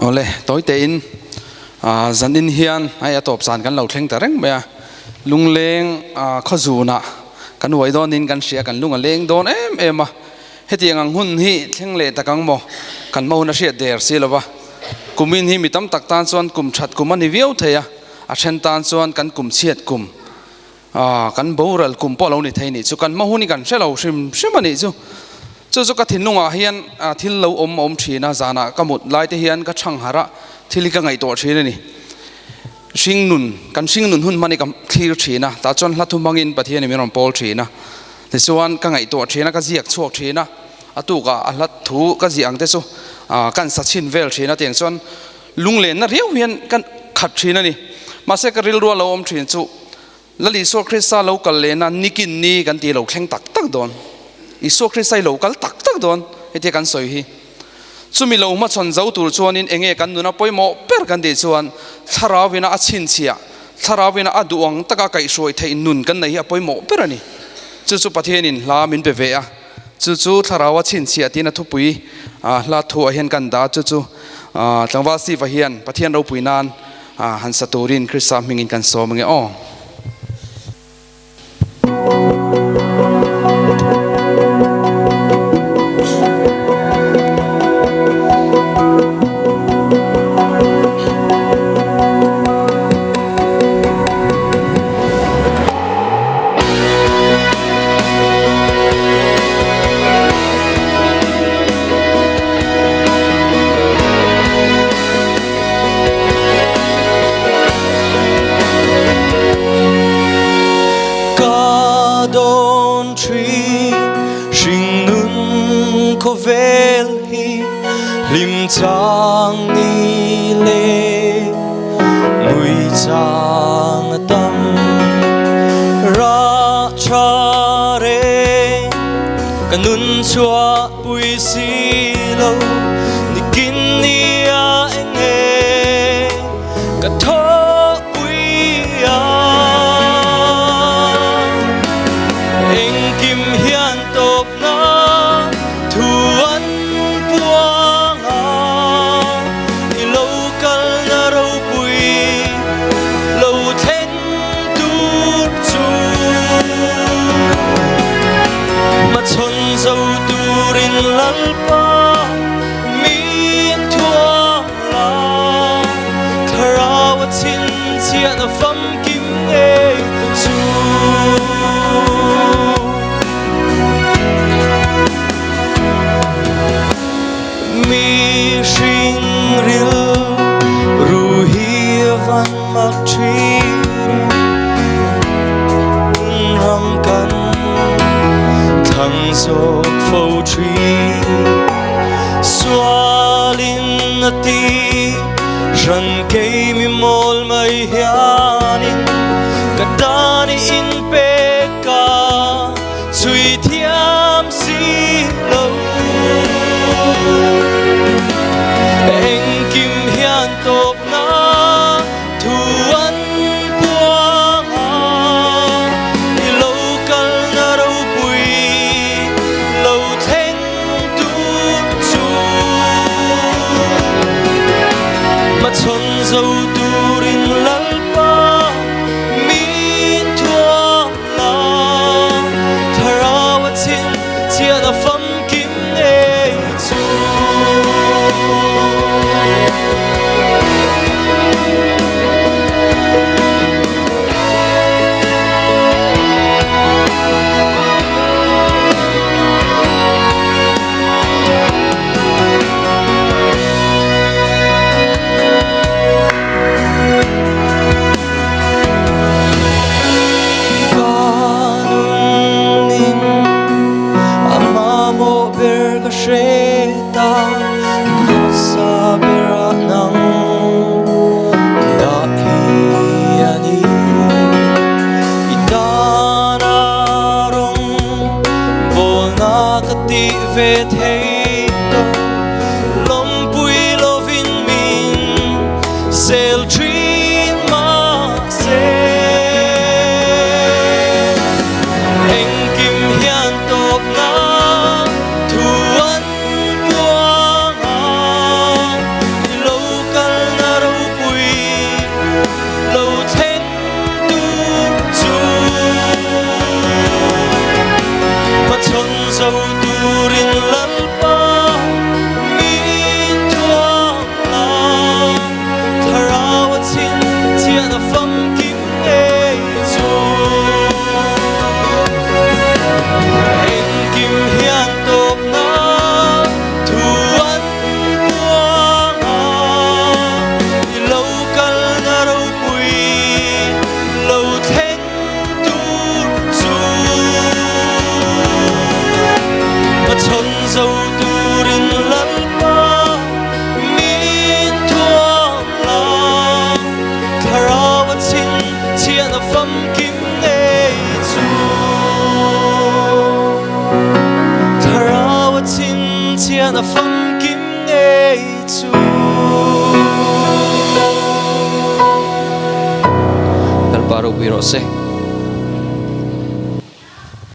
Awle, tawi tein zanin hian hei a tawp zan kan lo thleng ta reng mai a, lungleng khawzunah kan uai dawnin kan hria, kan lung a leng dawn em em a, hetiang ang hun hi thleng leh tak ang maw? Kan hma hun a hriat der si lo va, kumin hi mi tam tak tan chuan kum that kum a ni viau thei a, a then tan chuan kan kum chhiat kum Kan boral kum pawh lo ni thei nih chu kan hma hun hi kan hre lo hrim hrim a nih chu. Chu chu ka thinlungah hian thil lo awm a awm thin a, zanah ka mut lai te hian ka chhang harh a, thil hi ka ngaihtuah thin a ni. Hringnun, kan hringnun hun hman hi ka thlir thin a, tah chuan hla thu hmangin Pathianin min rawn pawl thin a. Tichuan ka ngaihtuah thin a, ka ziak chhuak thin a, a tukah a hla thu ka ziah ang te chu kan sa chhin vel thin a, tiang chuan Lunglenna riau hian kan khat thin a ni. Mahse ka rilru a lo awm thin chu Lal Isua Krista lo kal lehna nikin ni kan tih lo thleng tak tak dawn. Isua Krista hi lo kal tak tak dawn hetia kan sawi hi. Chumi lo hmachhawn zo tur chuanin enge kan nuna pawimawh ber kan tih chuan Thlarauina a chhinchhiah, Thlarauina a duh ang taka kaihhruai theih nun kan nei hi a pawimawh ber a ni. Chu chu Pathianin hla min pe ve a. Chu chu thlarau a chhinchhiah tiin a thupui hla thuah hian kan dah a, chu chu tlangval Steve-a hian Pathian ropui nan han sa turin Krista hmingin kan sawm ange aw. Ka dawn thi hringnun khawvel hi hlim chang ni le ngui chang a tam ra tha reng ka nun chhuah pui si lo nikin ni a eng nge ka tho pui a engkim hian tawp na thu an puang a i lo kal na ropui lo thleng tur chu hmachhawn zo turin Lalpa min thuam la thlarau a chhinchhiahna famkim ngei chu. Mi hring ril ru hi van mak thin ram kan thlang zawk fo thin sualin a ti hran kei mi mawl mai hianin ka tan i inpek ka Chui thiam si lo engkim hian tawpna thu an puang a i lo kalna ropui lo thleng tur chu hmachhawn zo turin Lalpa min thuam Thlarau a chhinchhiah a famkim ngei chu. Lalpa ropui rawh se.